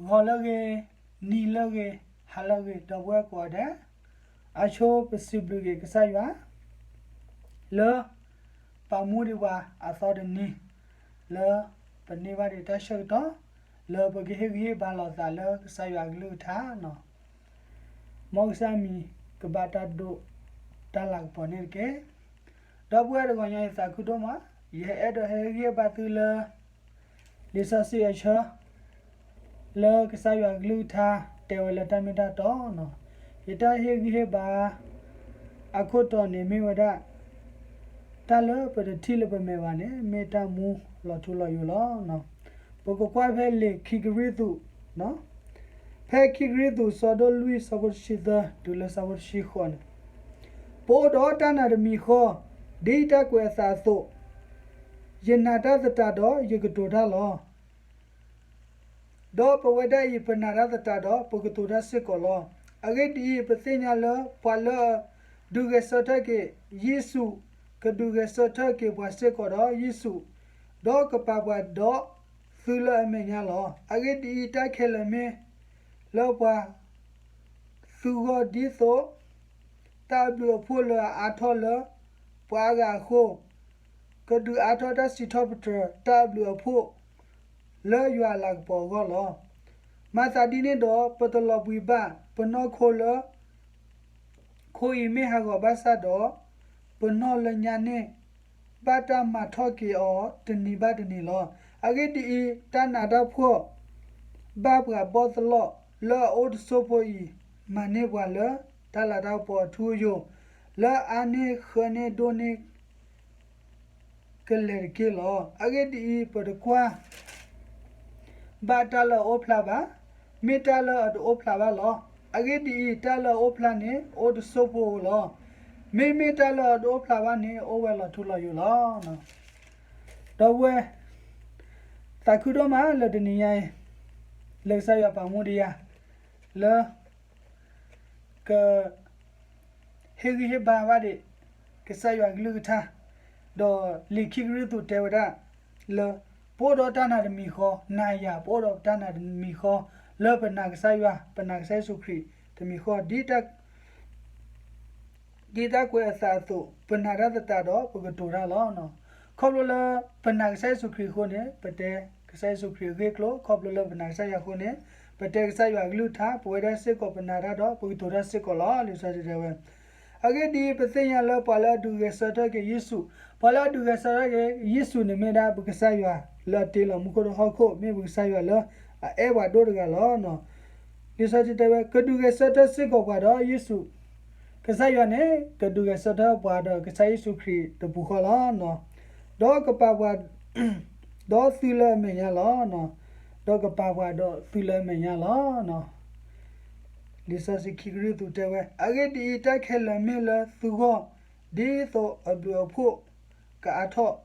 ဂီၤလၢအဂ့ၤ, နံၤလၢအဂ့ၤ, ဟါလၢအဂ့ၤ, ဒီပုၢ်ဝဲၢ်ကိးဂၤဒဲး, အဆိပစံးဘျုးက့ၤကစၢ်ယွၤ လၢ ပာ်မူဒံးပှၤအသီတနံၤ, လၢပန့ၢ်ဘၣ်ဒံးတၢ်ဆၢကတီၢ် လၢပကဟ့ၣ်ဂံၢ်ဟ့ၣ်ဘါလိာ်သးလၢကစၢ်ယွၤအကလုၢ်ကထါန့ၣ်, မ်ကစၢ်မံၤကဘၣ်တၢ်ဒိးတၢ်လၤကပီၤန့ၣ်တက့ၢ်. ဒီပုၢ်ဝဲၢ်တဂီၤညါအံၤသးခုဒိၣ်မး, ယအဲၣ်ဒိးဟ့ၣ်ဂံၢ်ဟ့ၣ်ဘါသုလၢ လံာ်စီဆှံအဆၢ လၢကစၢ်ယွၤအကလုၢ်ကထါ တဲဝဲလၢတၢ်မ့ၢ်တၢ်တီန့ၣ်, ယတၢ်ဟ့ၣ်ဂံၢ်ဟ့ၣ်ဘါ အခိၣ်တီန့ၣ်မ့ၢ်ဝဲဒၣ် တၢ်လၢပတထံၣ်လၢပမဲာ်ဘၣ်န့ၣ် မ့ၢ်တၢ်မူလီၤထူလီၤယိာ်လီၤ. ပကကွၢ်ဖဲလံာ်ခံကရံၣ်သူး, ဖဲခံကရံၣ်သူး ဆၢဒိၣ်လွံၢ် ဆၢဖိတဆံသၢ တုၤလၢဆၢဖိတဆံဃိးန့ၣ်, ပအိၣ်ဒီးတၢ်နာ်တမံၤဃီ, ဒ်တၢ်ကွဲးအသးအသိး, ယနာ်တၢ်သတးဒီး ယကတိၤတၢ်လီၤ. ဒီးပဝဲဒၣ်အံၤ ပနာ်တၢ်သတးဒီး ပကတိၤတၢ်စ့ၢ်ကီးလီၤ. အဂ့ၢ်ဒ်အံၤ, ပသ့ၣ်ညါလၢပှၤလၢအဒုးဂဲၤဆၢထၢၣ်က့ၤယ့ၣ်ၡူး, ကဒုးဂဲၤဆၢထၢၣ်က့ၤပှၤစ့ၢ်ကီးဒီးယ့ၣ်ၡူး, ဒီးကပာ်ပှၤဒီးသုလၢအမဲာ်ညါလီၤ. အဂ့ၢ်ဒ်အံၤ, တၢ်ခဲလၢာ်မ့ၢ်လၢပှၤ သုဂီၢ်ဒ်သိး တၢ်အဘျုးအဖှိၣ်လၢအအါထီၣ်လၢပှၤအါဂၤအဃိ, ကဒုးအါထီၣ်တၢ်စံးထီၣ်ပတြၢၤတၢ်အဘျုးအဖှိၣ် လၢယွၤအလၤကပီၤအဂီၢ်လီၤ. မၤသးဒ်န့ၣ်ဒီး ပတလီၤဘှံးဘၣ် ပနီၢ်ခိလၢ ခိအံၤမ့ၢ်ဟးဂီၤဘၣ်ဆၣ်ဒီး ပနီၢ်လၢညါန့ၣ် ဘၣ်တၢ်မၤထီၣ်က့ၤအီၤတနံၤဘၣ်တနံၤလီၤ. အဂ့ၢ်ဒ်အံၤ, တၢ်နးတၢ်ဖှီၣ် ဘၣ်ပှၤဘီၣ်သလီၣ်လၢအအိၣ်တစိၢ်ဖိအံၤ, မၤန့ၢ်ပှၤလၢတၢ်လၤတၢ်ကပီၤအထူအယိာ်, လၢအါန့ၢ်ဃၢန့ၢ်ဒိၣ်န့ၢ် ကလဲၤတက့ၢ်လီၤ. အဂ့ၢ်ဒ်အံၤ, ပတကွၢ် ဘၣ်တၢ်လၢအအိၣ်ဖျါဘၣ်, မ့ၢ်တၢ်လၢအတအိၣ်ဖျါဘၣ်လီၤ. အဂ့ၢ်ဒ်အံၤ, တၢ်လၢအအိၣ်ဖျါန့ၣ် အိၣ်တစိၢ်ဖိဧိၤလီၤ. မ့မ့ၢ်တၢ်လၢအတအိၣ်ဖျါဘၣ်န့ၣ် အိၣ်ဝဲလီၤထူလီၤယိာ်လီၤ. ဒီပုၢ်ဝဲၢ်, သးခုဒိၣ်မးလၢတနံၤညါအံၤ, လၢကစၢ်ယွၤပာ်မူဒံးယၤ, လၢ က ဟ့ၣ်ဂံၢ်ဟ့ၣ်ဘါဘၣ်ဒံး ကစၢ်ယွၤကလုၢ်ကထါ, ဒီးလံာ်ခံကရံၣ်သူးတဲဝဲဒၣ် လၢ ပအိၣ်ဒီးတၢ်နာ်တမံၤဃီ, နာ်ယၤ ပအိၣ်ဒီးတၢ်နာ်တမံၤဃီ, လၢပနာ်ကစၢ်ယွၤ, ပနာ်ကစၢ်ယ့ၣ်ၡူးခရံာ်တမံၤဃီ, ဒ် ဒ်တၢ်ကွဲးအသးအသိး, ပနာ်တၢ်သတးဒီး ပကတိၤတၢ်လီၤ. ခီဖျိလၢပနာ်ကစၢ်ယ့ၣ်ၡူးခရံာ်အဃိန့ၣ် ပတဲကစၢ်ယ့ၣ်ၡူးခရံာ်အဂ့ၢ်အကျိၤ, ခီဖျိလၢပနာ်ကစၢ်ယွၤအဃိန့ၣ် ပတဲကစၢ်ယွၤအကလုၢ်ကထါ, ပဝဲဒၣ်စ့ၢ်ကီးပနာ်တၢ်ဒီး ပကတိၤတၢ်စ့ၢ်ကီးလီၤ. လံာ်စီဆှံတဲဝဲ, အဂ့ၢ်ဒ်အံၤ, ပသ့ၣ်ညါလၢပှၤလၢအဒုးဂဲၤဆၢထၢၣ်က့ၤယ့ၣ်ၡူး, ပှၤလၢအဒုးဂဲၤဆၢထၢၣ်က့ၤယ့ၣ်ၡူးန့ၣ်မ့ၢ်ဒၣ်ပကစၢ်ယွၤလၢအတ့လီၤမူခိၣ်ဒီးဟီၣ်ခိၣ်, မ့ၢ်ပကစၢ်ယွၤလၢအအဲၣ်ပှၤဒိၣ်တဂၤလီၤ. လံာ်စီဆှံတဲဝဲ, ကဒုးဂဲၤဆၢထၢၣ်စ့ၢ်ကီးပှၤဒီးယ့ၣ်ၡူး, ကစၢ်ယွၤန့ၣ် ကဒုးဂဲၤဆၢထၢၣ်ပှၤဒီးကစၢ်ယ့ၣ်ၡူးခရံာ်တပူၤဃီလီၤ. ဒီးကပာ်ပှၤ ဒီးသုလၢအမဲာ်ညါလီၤ. ဒီးကပာ်ပှၤဒီးသုလၢအမဲာ်ညါလီၤ. လံာ်စီဆှံခံကရံၣ်သူးတဲဝဲ, အဂ့ၢ်ဒ်အံၤ, တၢ်ခဲလၢာ်မ့ၢ်လၢသုဂီၢ်, ဒ်သိးအဘျုးအဖှိၣ်ကအါထီၣ်,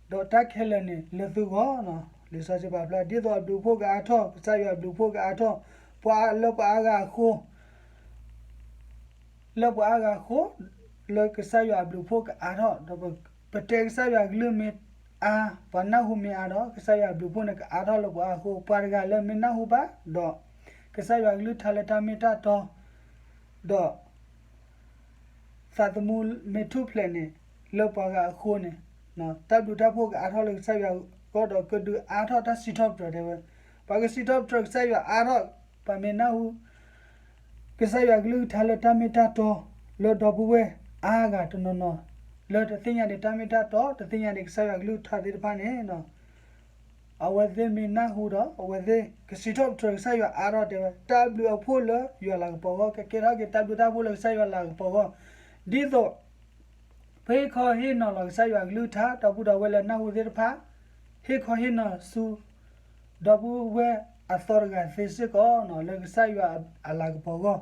ဒီးတၢ်ခဲလၢာ်န့ၣ်လၢသုဂီၢ်, လံာ်စီဆှံပာ်ဖျါ, ဒ်သိးအဘျုးအဖှိၣ်ကအါထီၣ်, ကစၢ်ယွၤအဘျုးအဖှိၣ်ကအါထီၣ်, ပှၤလၢပှၤအါဂၤအဃိ လၢပှၤအါဂၤအဃိ, လၢကစၢ်ယွၤအဘျုးအဖှိၣ်ကအါထီၣ်, ဒီးပတဲကစၢ်ယွၤအကလုၢ်မ့ၢ်အါ, ပှၤနၢ်ဟူမ့ၢ်အါဒီး ကစၢ်ယွၤအဘျုးအဖှိၣ်န့ၣ်ကအါထီၣ်လၢပှၤအါဂၤအဃိ, ပှၤတဂၤလၢမ့ၢ်နၢ်ဟူဘၣ်ဒီး ကစၢ်ယွၤအကလုၢ်ကထါလၢတၢ်မ့ၢ်တၢ်တီ, ဒီး သးသမူမ့ၢ်ထူၣ်ဖျဲးန့ၣ် လၢပှၤဂၤအဃိန့ၣ်, တၢ်ဘျုးတၢ်ဖှိၣ်ကအါထီၣ်လၢကစၢ်ယွၤအဂီၢ်ဒီး ကဒုးအါထီၣ်တၢ်စံးထီၣ်ပတြၢၤတဲဝဲ, ပှၤကစံးထီၣ်ပတြၢၤကစၢ်ယွၤအါထီၣ်, ပှၤမ့ၢ်နၢ်ဟူ ကစၢ်ယွၤအကလုၢ်ကထါလၢတၢ်မ့ၢ်တၢ်တီ, လၢဒီပုၢ်ဝဲၢ်အါဂၤတနီၤနီၤ, လၢတသ့ၣ်ညါဒံးတၢ်မ့ၢ်တၢ်တီ, တသ့ၣ်ညါဒံးကစၢ်ယွၤအကလုၢ်ကထါသ့ၣ်တဖၣ်န့ၣ် အဝဲသ့ၣ်မ့ၢ်နၢ်ဟူဒီး အဝဲသ့ၣ်ကစံးထီၣ်ပတြၢၤကစၢ်ယွၤအါထီၣ်တဲဝဲ, တၢ်ဘျုးအဖှိၣ်လၢယွၤလၤကပီၤအဂီၢ်, ကကဲထီၣ်က့ၤတၢ်ဘျုးတၢ်ဖှိၣ်လၢကစၢ်ယွၤလၤကပီၤအဂီၢ်, ဒ်သိး ပဟ့ၣ်ခီဟ့ၣ်နီၤလီၤကစၢ်ယွၤအကလုၢ်ကထါ, ဒီပုၢ်ဒီဝဲၢ်လၢနၢ်ဟူသ့ၣ်တဖၣ်, ဟ့ၣ်ခီဟ့ၣ်နီၤဆူ ဒီပုၢ်ဝဲၢ်အသီတဂၤသ့စ့ၢ်ကီး လၢကစၢ်ယွၤအလၤကပီၤအဂီၢ်,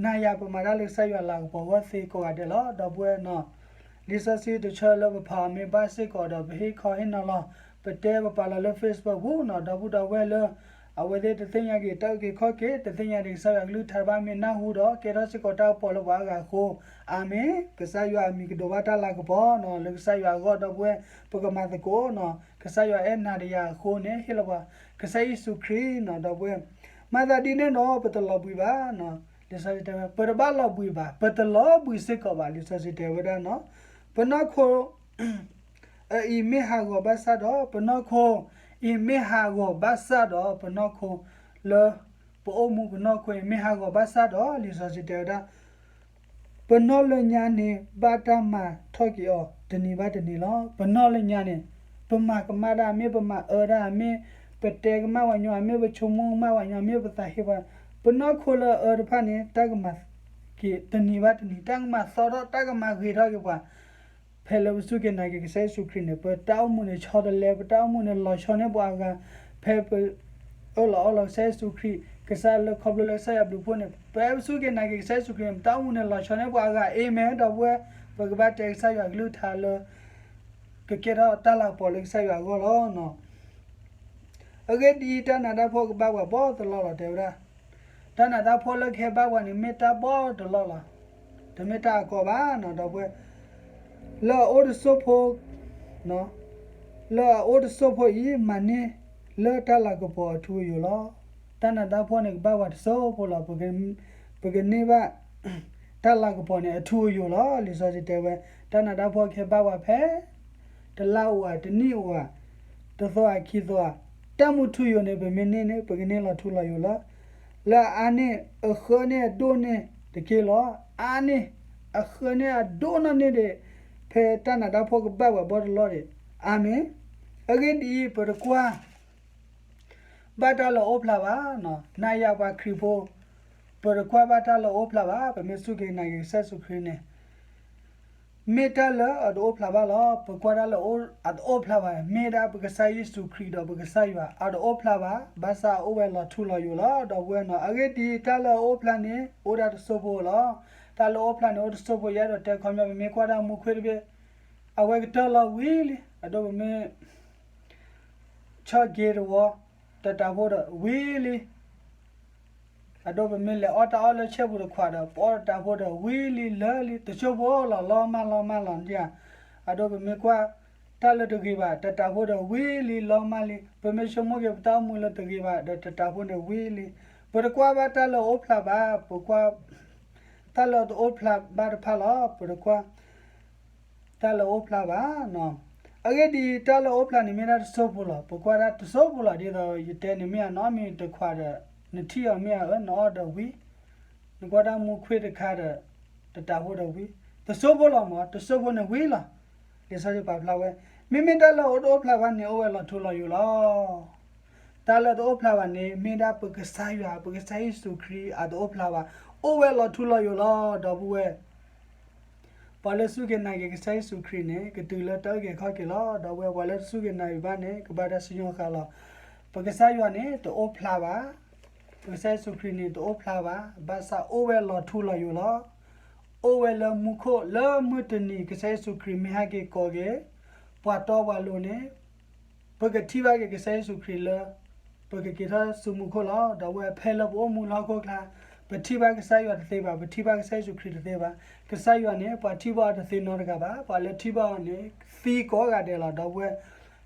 နာ်ယၤပမၤတၢ်လၢကစၢ်ယွၤလၤကပီၤအဂီၢ်သ့ကိးဂၤဒဲးလီၤ. ဒီပုၢ်ဝဲၢ်နီၤ, လံာ်စီဆှံတဆၢလၢပဖးအီၤမ့ၢ်ဘၣ်စ့ၢ်ကီးဒီး ပဟ့ၣ်ခီဟ့ၣ်နီၤလီၤ, ပတဲပပာ်လီၤလၢ Facebook ပူၤနီၤ, ဒီပုၢ်ဒီဝဲၢ်လၢ အဝဲသ့ၣ်တသ့ၣ်ညါက့ၤတၢ်အုၣ်က့ၤခီၣ်က့ၤ, တသ့ၣ်ညါဒံးကစၢ်ယွၤကလုၢ်ကထါတဖၣ် မ့ၢ်နၢ်ဟူဒီး ကဲထီၣ်စ့ၢ်ကီးတၢ်ကပီၤလၢပှၤအါဂၤအဃိ, အၤမ့ၣ်. ကစၢ်ယွၤအမံၤကဒိးဘၣ်တၢ်လၤကပီၤနီၤ, လၢကစၢ်ယွၤအဂီၢ် ဒီပုၢ်ဝဲၢ်, ပကမၤသကိးနီၤ, ကစၢ်ယွၤအဲၣ်နၤဒီးယၤအဃိန့ၣ် ဟ့ၣ်လီၤပှၤ ကစၢ်ယ့ၣ်ၡူးခရံာ်နီၤ, ဒီပုၢ်ဝဲၢ်. မၤသးဒ်န့ၣ်ဒီး ပတလီၤဘှံးဘၣ်နီၤ, လံာ်စီဆှံတဲဝဲ ပတဘၣ်လီၤဘှံးဘၣ်, ပတလီၤဘှံးစ့ၢ်ကီးဘၣ်, လံာ်စီဆှံတဲဝဲဒၣ်နီၤ, ပနီၢ်ခိ အအံၤမ့ၢ်ဟးဂီၤဘၣ်ဆၣ်ဒီး ပနီၢ်ခိ အံၤမ့ၢ်ဟးဂီၤဘၣ်ဆၣ်ဒီး ပနီၢ်ခိလၢ ပအိၣ်မူပနီၢ်ခိအံၤမ့ၢ်ဟးဂီၤဘၣ်ဆၣ်ဒီး လံာ်စီဆှံတဲဝဲဒၣ် ပနီၢ်လၢညါန့ၣ် ဘၣ်တၢ်မၤထီၣ်က့ၤအီၤ တနံၤဘၣ်တနံၤလီၤ. ပနီၢ်လၢညါန့ၣ် ပမၤကမၣ်တၢ်မ့ၢ် ပမၤအၢတၢ်မ့ၢ် ပတဲကမၣ်ပှၤညီမ့ၢ် ပဆိကမိၣ်ကမၣ်ပှၤညီမ့ၢ် ပသးဟ့ပှၤ, ပနီၢ်ခိလၢအအၢတဖၣ်န့ၣ် တၢ်ကမၤက့ၤတနံၤဘၣ်တနံၤ တၢ်ကမၤသီထီၣ် တၢ်ကမၤဂ့ၤထီၣ်က့ၤပှၤ ဖဲလၢပစူၢ်က့ၤနာ်က့ၤကစၢ်ယ့ၣ်ၡူးခရံာ်န့ၣ် ပတၢ်အိၣ်မူန့ၣ်ဆီတလဲ ပတၢ်အိၣ်မူန့ၣ်လီၤဆီန့ၢ်ပှၤအဂၤ, ဖဲပ အၢၣ်လီၤအီလီၤကစၢ်ယ့ၣ်ၡူးခရံာ် ကစၢ်လၢခီဖျိလၢကစၢ်ယွၤဘျုးဖှိၣ်န့ၣ် ဖဲပစူၢ်က့ၤနာ်က့ၤကစၢ်ယ့ၣ်ၡူးခရံာ်န့ၣ် ပတၢ်အိၣ်မူန့ၣ်လီၤဆီန့ၢ်ပှၤအဂၤ အၤမ့ၣ်. ဒီပုၢ်ဝဲၢ် ပကဘၣ်တဲကစၢ်ယွၤကလုၢ်ကထါလၢ ကကဲထီၣ်တၢ်လၤကပီၤလၢကစၢ်ယွၤအဂီၢ်လီၤ. အဂ့ၢ်ဒ်အံၤ, တၢ်နးတၢ်ဖှီၣ်ကဘၣ်ပှၤဘီၣ်တလီၢ်လီၤ တဲဝဲဒၣ်. တၢ်နးတၢ်ဖှီၣ်လၢကဟဲဘၣ်ပှၤန့ၣ် မ့ၢ်တၢ်ဘီၣ်တလီၢ်လီၤ. တမ့ၢ်တၢ်အကီဘၣ်နီၤ ဒီပုၢ်ဝဲၢ်, လၢအအိၣ်တစိၢ်ဖိ လၢအအိၣ်တစိၢ်ဖိအံၤ မၤန့ၢ်လၢတၢ်လၤကပီၤအထူအယိာ်လီၤ. တၢ်နးတၢ်ဖှီၣ်န့ၣ် ကဘၣ်ပှၤတစိၢ်ဖိလီၤ. ပကန့ၢ်ဘၣ် တၢ်လၤကပီၤန့ၣ် အထူအယိာ်လီၤ. လံာ်စီဆှံတဲဝဲ တၢ်နးတၢ်ဖှီၣ်ကဟဲဘၣ်ပှၤဖဲ တလါအိၣ်ဧါ, တနံၣ်အိၣ်ဧါ, တသီဧါ, ခံသီဧါ, တၢ်မူထူယိာ်န့ၣ် ပမ့ၢ်န့ၢ်န့ၣ် ပကန့ၢ်လီၤထူလီၤယိာ်လီၤ. လၢအအါန့ၢ် အဃၢန့ၢ်အဒိၣ်န့ၢ်တက့ၢ်လီၤ. အါန့ၢ် အဃၢန့ၢ်အဒိၣ်နီၢ်န့ၢ်ဒံး ဖဲတၢ်နးတၢ်ဖှီၣ်ကဘၣ်ပှၤဘီၣ်တလီၢ်ဒံး. အၤမ့ၣ်. အဂ့ၢ်ဒ်အံၤ, ပတကွၢ် ဘၣ်တၢ်လၢအအိၣ်ဖျါဘၣ်. နၤယၤပှၤခရံာ်ဖိ, ပတကွၢ်ဘၣ်တၢ်လၢအအိၣ်ဖျါဘၣ်. ပမ့ၢ်စူၢ်က့ၤနာ်က့ၤကစၢ်ယ့ၣ်ၡူးခရံာ်န့ၣ် မ့ၢ်တၢ်လၢအတအိၣ်ဖျါဘၣ်လီၤ. ပကွၢ်တၢ်လၢအတအိၣ်ဖျါဘၣ် မ့ၢ်ဒၣ်ပကစၢ်ယ့ၣ်ၡူးခရံာ်ဒီးပကစၢ်ယွၤ အတအိၣ်ဖျါဘၣ်. ဘၣ်ဆၣ်အအိၣ်ဝဲလီၤထူလီၤယိာ်လီၤ. ဒီပုၢ်ဝဲၢ်နီၤ, အဂ့ၢ်ဒ်အံၤ, တၢ်လၢအအိၣ်ဖျါန့ၣ် အိၣ်ဒၣ်တစိၢ်ဖိလီၤ. တၢ်လၢအအိၣ်ဖျါန့ၣ် အိၣ်တစိၢ်ဖိ ယအဲၣ်ဒိးတဲခီပညီ ပမ့ၢ်ကွၢ်တၢ်မူခွ့ၣ်တဘ့ၣ် အဝဲကတၢၢ်လီၤဝံၤလံ. အဒိပမ့ၢ် ဆီၣ်က့ၤတဝီ တတးဖိဒီးဝံၤလံ. အဒိပမ့ၢ်လဲၤအီၣ်တၢ်အီၣ်လၢဆဲပူၤတခွးဒီး ပအီၣ်တတးဖိဒီးဝံၤလံလၢာ်လံ တစိၢ်ဖိလီၤ လီၤမၢ်လီၤမၢ်လီၤဒံးဧါ. အဒိပမ့ၢ်ကွၢ်တၢ်လၢတဂ့ၤဘၣ် တတးဖိဒီးဝံၤလံ လီၤမၢ်လံ. ပမ့ၢ်ဆိကမိၣ်က့ၤပတၢ်အိၣ်မူလၢတဂ့ၤဘၣ်ဒီး တတးဖိန့ၣ်ဝံၤလံ. ပတကွၢ်ဘၣ်တၢ်လၢအအိၣ်ဖျါဘၣ်, ပကွၢ် တၢ်လၢတအိၣ်ဖျါဘၣ်တဖၣ်လီၤ. ပတကွၢ် တၢ်လၢအအိၣ်ဖျါဘၣ်. အဂ့ၢ်ဒ်အံၤ, တၢ်လၢအအိၣ်ဖျါန့ၣ်မ့ၢ်ဒၣ်တစိၢ်ဖိလီၤ. ပကွၢ်ဒၣ်တစိၢ်ဖိလီၤ. ဒ်သိးယတဲန့ၣ်မ့ၢ်အနီၢ်မ့ၢ်တခွးဒီး နထံၣ်အီၤမ့ၢ်အအၢ နအီၣ်ဒီးဝံၤ, နကွၢ်တၢ်မူခွ့ၣ်တခါဒီး တတးဖိဒီးဝံၤ, တစိၢ်ဖိလီၤမး, တစိၢ်ဖိန့ၣ်ဝံၤလီၤ. လံာ်စီဆှံပာ်ဖျါဝဲ, မ့မ့ၢ်တၢ်လၢအတအိၣ်ဖျါဘၣ်န့ၣ် အိၣ်ဝဲလီၤထူလီၤယိာ်လီၤ. တၢ်လၢတအိၣ်ဖျါဘၣ်န့ၣ် မ့ၢ်ဒၣ်ပကစၢ်ယွၤ, ပကစၢ်ယ့ၣ်ၡူးခရံာ်အတအိၣ်ဖျါဘၣ်, အိၣ်ဝဲလီၤထူလီၤယိာ်လီၤ. ဒီပုၢ်ဝဲၢ် ပှၤလၢစူၢ်က့ၤနာ်က့ၤကစၢ်ယ့ၣ်ၡူးခရံာ်န့ၣ် ကတုၤလၢတၢ်အုၣ်က့ၤခီၣ်က့ၤလီၤ. ဒီပုၢ်ဝဲၢ် ပှၤလၢတစူၢ်က့ၤနာ်က့ၤဘၣ်န့ၣ် ကဘၣ်တၢ်စံၣ်ညီၣ်ဃာ်လီၤ. ပကစၢ်ယွၤန့ၣ် တအိၣ်ဖျါဘၣ်. ပကစၢ်ယ့ၣ်ၡူးခရံာ်န့ၣ် တအိၣ်ဖျါဘၣ်. ဘၣ်ဆၣ်အိၣ်ဝဲလီၤထူလီၤယိာ်လီၤ. အိၣ်ဝဲလၢမူခိၣ် လၢမုၢ်တနံၤ ကစၢ်ယ့ၣ်ၡူးခရံာ်မ့ၢ်ဟဲက့ၤကိးက့ၤ ပှၤတီပှၤလိၤန့ၣ် ပကထံၣ်ဘၣ်က့ၤကစၢ်ယ့ၣ်ၡူးခရံာ်လၢ ပကက့ၤထီၣ်ဆူမူခိၣ်လီၤ. ဒီပုၢ်ဝဲၢ် ဖဲလၢပအိၣ်မူလၢဟီၣ်ခိၣ်ချၢ ပထံၣ်ဘၣ်ကစၢ်ယွၤတသ့ဘၣ်, ပထံၣ်ဘၣ်ကစၢ်ယ့ၣ်ၡူးခရံာ်တသ့ဘၣ်. ကစၢ်ယွၤန့ၣ် ပှၤထံၣ်ဘၣ်အီၤတသ့နီတဂၤဘၣ်. ပှၤလၢထံၣ်ဘၣ်အီၤန့ၣ် သံကိးဂၤဒဲးလီၤ. ဒီပုၢ်ဝဲၢ်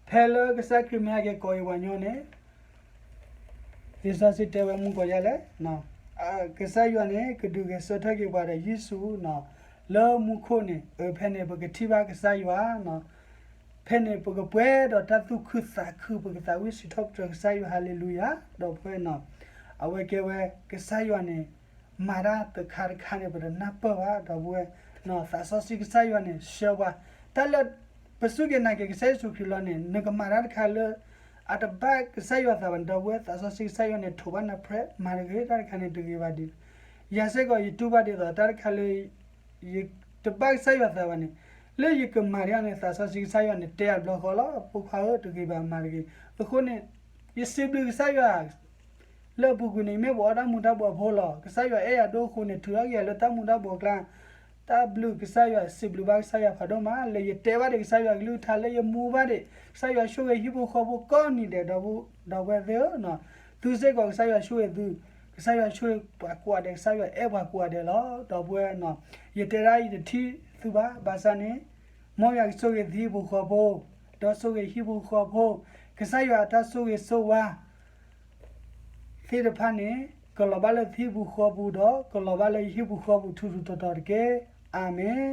ဖဲလၢကစၢ်ခရံာ်မ့ၢ်ဟဲက့ၤကိးက့ၤပှၤညီန့ၣ် လံာ်စီဆှံတဲဝဲမူကိးယါလဲၣ်, ကစၢ်ယွၤန့ၣ် ကဒုးဂဲၤဆၢထၢၣ်က့ၤပှၤဒီးယ့ၣ်ၡူး လၢမူခိၣ်န့ၣ်, အဖဲန့ၣ် ပကထံၣ်ဘၣ်ကစၢ်ယွၤ, ဖဲန့ၣ် ပကပှဲၤဒီးတၢ်သူၣ်ခုသးခု, ပကသးဝံၣ်စံးထီၣ်ပတြၢၤကစၢ်ယွၤ ဟါလ့လူယၤ. ဒီပုၢ်ဝဲၢ်နီၤ, အဝဲကဲဝဲ ကစၢ်ယွၤန့ၣ် မၤတၢ်တခါတခါန့ၣ် ပတနၢ်ပၢၢ်ဘၣ်. ဒီပုၢ်ဝဲၢ်, သးစီဆှံကစၢ်ယွၤန့ၣ် ဆှၢပှၤ, တၢ်လၢ ပစူၢ်က့ၤနာ်က့ၤကစၢ်ယ့ၣ်ၡူးခရံာ်လီၤန့ၣ် နကမၤတၢ်တခါလၢ အတဘၣ်ကစၢ်ယွၤသးဘၣ်န့ၣ် ဒီပုၢ်ဝဲၢ် သးစီဆှံကစၢ်ယွၤန့ၣ် ထိးဘၣ်နၤ ပြၢး မၤတဂ့ၤ တၢ်တခါန့ၣ် တဂ့ၤဘၣ်ဒ်, ယၤစ့ၢ်ကီး ယတူၢ်ဘၣ်ဒ်သိး တၢ်တခါလၢ ယတဘၣ်ကစၢ်ယွၤသးဘၣ်န့ၣ်, လၢယကမၤဒ်အံၤန့ၣ် သးစီဆှံကစၢ်ယွၤန့ၣ် တဲယၤတဘျီဃီလီၤ, ဖိခွါဧၢ, တဂ့ၤဘၣ်, မၤတဂ့ၤ. အဃိန့ၣ် ယစံးဘျုးကစၢ်ယွၤ လၢအပူၤကွံာ်န့ၣ် မ့ၢ်ပအီၣ်တၢ်မူၤတၢ်ဘှီးဖိလီၤ. ကစၢ်ယွၤအဲၣ်ယၤဒိၣ်အဃိန့ၣ် ထုးထီၣ်က့ၤယၤလၢတၢ်မူၤတၢ်ဘှီးအကျါ. တၢ်ဘျုးကစၢ်ယွၤ, စံးဘျုးဘၣ်ကစၢ်ယွၤဖးဒိၣ်မး လၢယတဲဘၣ်ဒံးကစၢ်ယွၤကလုၢ်ကထါ, လၢယမူဘၣ်ဒံး ကစၢ်ယွၤဆိၣ်ဂ့ၤဟံၣ်ဖိဃီဖိကိးနံၤဒဲး, ဒီပုၢ်ဝဲၢ်သ့ၣ်ဧၢ, သုစ့ၢ်ကီးကစၢ်ယွၤဆိၣ်ဂ့ၤသု, ကစၢ်ယွၤဆိၣ်ဂ့ၤပှၤကိးဂၤဒဲး, ကစၢ်ယွၤအဲၣ်ပှၤကိးဂၤဒဲးလီၤ. ဒီပုၢ်ဝဲၢ်နီၤ, ယတဲဒၣ်ယတထံၣ်သုဘၣ်, ဘၣ်ဆၣ်န့ၣ် မ်ယွၤကဆိၣ်ဂ့ၤသုဟံၣ်ဖိဃီဖိ, ဒီးဆိၣ်ဂ့ၤဟံၣ်ဖိဃီဖိ, ကစၢ်ယွၤအတၢ်ဆိၣ်ဂ့ၤဆိၣ်ဝါ သ့ၣ်တဖၣ်န့ၣ် ကလီၤဘၣ်လၢသုဟံၣ်ပူၤဃီပူၤဒီး ကလီၤဘၣ်လၢယဟံၣ်ပူၤဃီပူၤထူထူတီတီတက့ၢ်. အၤမ့ၣ်.